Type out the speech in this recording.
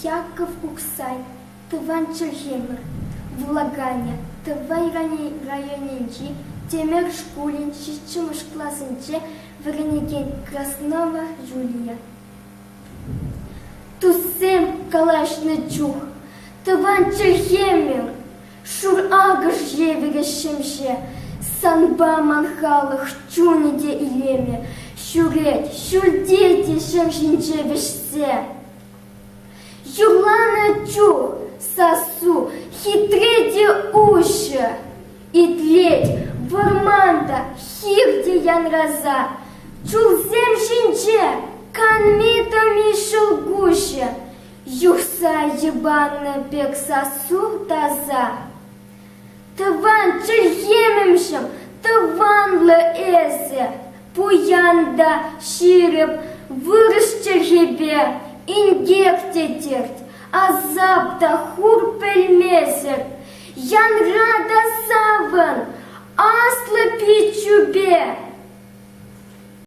Яков Ухсай, тӑван чӗлхемӗр, вулаканӗ, Тӑвай районӗнчи Тӗмер шкулӗн ҫиччӗмӗш класӗнче вӗренекен Краснова Юлия. Туссем калаҫнӑ чух тӑван чӗлхемӗр шур акӑш евӗрӗ ҫемҫе, санпа ман халӑх чунӗ те илемӗ ҫӳрет ҫӳлте те ҫӗр ҫинче вӗҫсе. Юрланӑ чух сассу хитре те уҫӑ, итлет вӑрман та, хир те янраса, чулсем ҫинче канми-тӑми ҫӑлкуҫӗ юхса йӑпаннӑ пек сассу таса. Тӑван чӗлхемӗмҫӗм, тӑванлӑ эсӗ, пуян та ҫирӗп вырӑс чӗлхипе инкек те терт, асап та хур пӗлмесӗр, янра та савӑн аслӑ пиччӳпе.